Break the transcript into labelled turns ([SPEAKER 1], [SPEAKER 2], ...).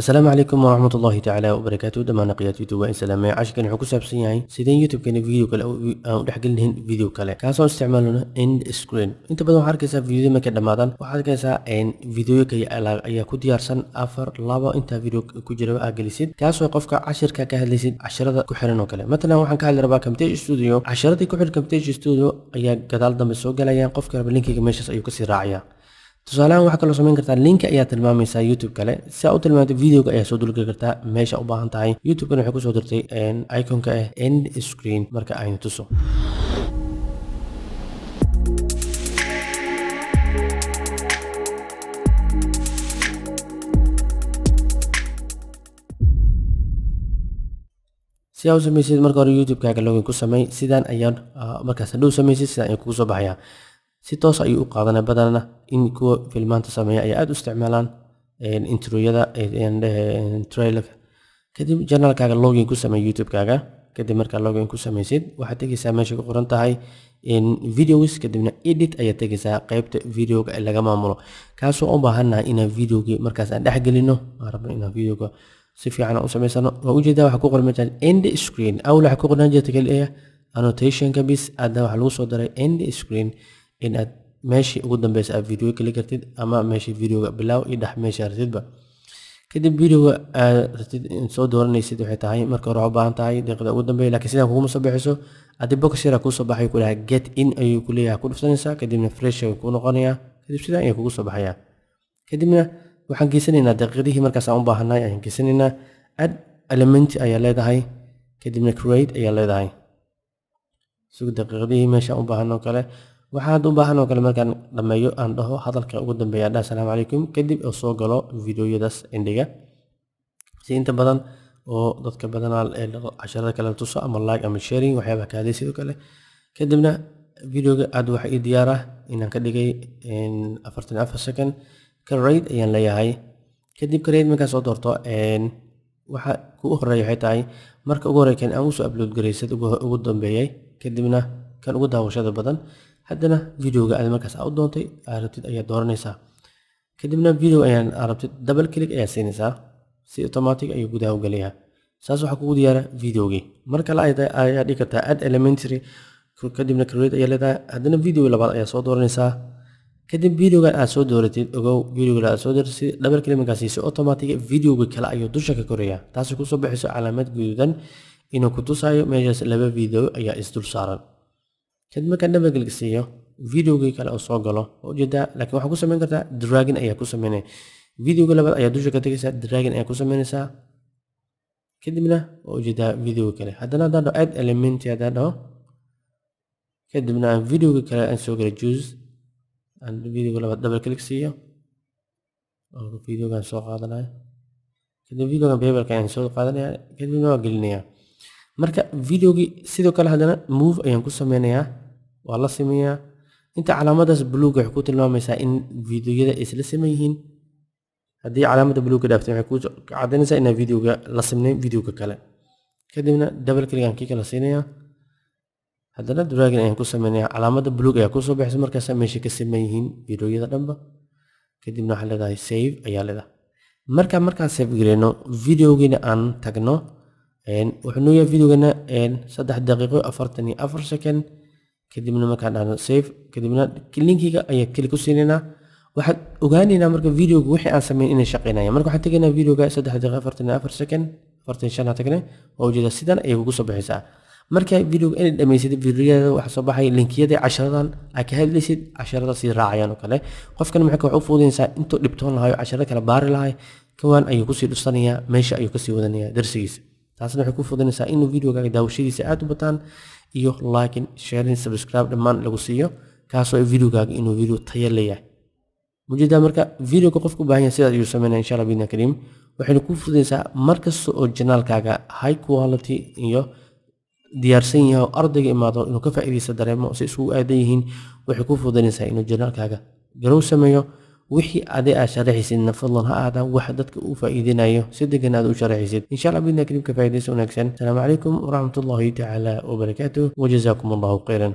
[SPEAKER 1] Asalaamu calaykum waraxmatullaahi tacaala wabarakaatu. Dhammaan aqyaat YouTube waa in salaamay. Casharkan wuxuu ku saabsan yahay sideen YouTube-keena video kale aan u dhexgelin video kale, kaasoo isticmaalno end screen. Inta badan waxaad arkaysaa videoda markay dhammaadaan, waxaad arkaysaa video kale ayaa ku diyaarsan, afar, labo, intaa video ku jira aad gelisid, kaasoo qofka cashirka ka hadlaysid casharada ku xiran oo kale. Matalan, waxaan ka hadli rabaa Camtasia Studio. Casharadii ku xiran Camtasia Studio ayaa gadaal dambe soo galayaan. Qofka raba linkiga meeshaas ayuu kasii raacayaa. Tusaalahaan, waxaa kaloo samayn kartaa linka ayaa tilmaamaysaa YouTube kale. Si aa u tilmaanto, videoga ayaa soo dulgeli kartaa meesha u baahan tahay. YouTube-kana waxay kusoo dirtay iconka ah end screen. Marka aynu tuso si aa u samaysid, marka hore YouTube-kaaga login ku samey. Sidaan ayaan markaas hadhow samaysid, sidaan ayuu kugu soo baxayaa. Si toos ayuu u qaadanaya. Badanana in kuwa filmaanta sameeya ayaa aada u isticmaalaan introyada, trailer. Kadib channelkaaga login ku samey YouTube-kaaga. Kadib markaa login ku samaysid, waxaad tegeysaa meesha ku qoran tahay videos, kadibna edit ayaad tegeysaa, qeybta videoga ee laga maamulo, kaasoo u baahannahay inaan videogii markaas aan dhex gelino. Aan rabno inaan videoga si fiican aan u samaysano. Waa ujeedaa, waxaa ku qoran meeshaan end screen. Awl waxaa ku qornaan jirta kaliya annotationka bis. Hadda waxaa lagu soo daray end screen, in aad meeshii ugu dambeysa aad video geli kartid ama meeshii videoga bilaaw iyo dhex meesha ratidba. Kadib videoga aad ratid in soo dooranaysid waxay tahay, marka hore waxaa u baahan tahay daqiiqada ugu dambeeya, laakiin sidaan kuguma soo bixiso. Haddii box yara kuusoo baxay, ku dhahay get in ayuu ku leeyahay, ku dhufsanaysaa. Kadibna fresh ayuu kuu noqonayaa. Kadib sidaan ayuu kugu soo baxayaa. Kadibna waxaan geysanaynaa daqiiqadihii markaas aan u baahannahay ayaan geysanaynaa. Add element ayaa leedahay, kadibna create ayaa leedahay. Sug daqiiqadihii meesha u baahan oo kale. Waxaad u baahan oo kale, markaan dhammeeyo aan dhaho hadalka ugu dambeeya, aan dhaha asalaamu calaykum, kadib oo soo galo videoyadaas endhiga, si inta badan oo dadka badanaa casharada kale tuso ama like ama sharing, waxyaabaha ka hadlay sidoo kale. Kadibna videoga aad waxa ii diyaar ah inaan ka dhigay 44 second. Create ayaan leeyahay. Kadib create markaan soo doorto, waxa kugu horeeya waxay tahay, marka ugu horreeya kan aan usoo upload garaysad ugu dambeeyay, kadibna kan ugu daawashada badan. Haddana videoga aad markaas aa u doontay aad rabtid ayaad dooranaysaa. Kadibna video ayaan aad rabtid double click ayaa siinaysaa, si automatic ayuu gudaha u gelayaa. Saas waxaa kugu diyaara videogii. Mar kale ayaa dhigi kartaa add elementary, kadibna create ayaa leedahay. Haddana video labaad ayaa soo dooranaysaa. Kadib videogan aad soo dooratid, ogow, videoga aad soo dooratid double click markaa siiso, automatic videoga kale ayuu dusha ka korayaa, taasi kusoo bixiso calaamad guduudan inuu ku tusayo meeshaas laba video ayaa isdul saaran. Kadib markaan double click siiyo, videogii kale oo soo galo waa ujeedaa, laakiin waxaa ku samayn kartaa dragging ayaa ku sameynaya. Videoga labaad ayaa dusha ka tegaysaa, dragging ayaa ku sameynaysaa. Kadibna waa ujeedaa videoga kale. Haddana haddaan dhaho add element, haddaan dhaho, kadibna aan videoga kale aan soo gala, choose, aan videoga labaad double click siiyo oo videogan soo qaadanayo, kadib videogan paperka ayaan soo qaadanaya, kadibna waa gelinayaa. Marka videogii sidoo kale haddana move ayaan ku sameynayaa, waa la sameeyaa. Inta calaamadaas buluuga waxay ku tilmaamaysaa in videoyada ay isla siman yihiin. Haddii calaamada buluuga dhaaftay, waxay ku caddaynaysaa inaan videoga la simnayn videoga kale. Kadibna double click aan kii kala siinayaa, haddana dragging ayaan ku sameynayaa. Calaamada buluug ayaa kusoo baxaysa markaas meeshay ka siman yihiin videoyada dhanba. Kadibna waxaa leedahay save ayaa leedahay. Marka markaan save gareyno, videogiina aan tagno, wuxuu noo yahay videogana 3 daqiiqo 44 second. Kadibna markaan dhahno save, kadibna linkiga ayaa keli ku siinaynaa. Waxaad ogaanaynaa marka videoga wixii aan sameyn inay shaqeynayaan. Marka waxaan tegaynaa videoga 3 daqiiqo 44 second, 45 aan tagnay. Waa ujeedaa, sidan ayay kugu soo baxaysaa. Marka videoga inay dhammaysid, videoyada waxaa soo baxay linkiyada casharadan aad ka hadlaysid, casharada sii raacayaan oo kale. Qofkan maxay wax u fududaynaysaa intuu dhibtoon lahayo, casharada kale baari lahay, kuwan ayuu kusii dhufsanayaa, meesha ayuu kasii wadanayaa darsigiisa. Taasna waxay ku fududaynaysaa inuu videogaaga daawashadiisa aad u bataan iyo liking, sharing, subscribe dhammaan lagu siiyo, kaasoo videogaaga inuu video tayo leeyahay mujeedaa. Marka videoga qofku u baahan yahay sidaas ayuu sameynaya, insha Allah bidna kariim. Waxayna kuu fududaysaa mar kasta oo channelkaaga high quality iyo diyaarsan yahay oo ardayga imaado inuu ka faa'iidaysto dareemo si isugu aadan yihiin, waxay kuu fududaynaysaa inuu channelkaaga garow sameeyo. Wixii adi aad sharaxaysidna fadlan ha ahaadaan wax dadka u faa'iideynayo, si degan aad u sharaxaysid, insha Allah bidna kariim. Ka faa'iidaysa wanaagsan. Asalaamu calaykum waraxmatullahi tacaala wabarakaatuh, wajazaakum Allahu khayran.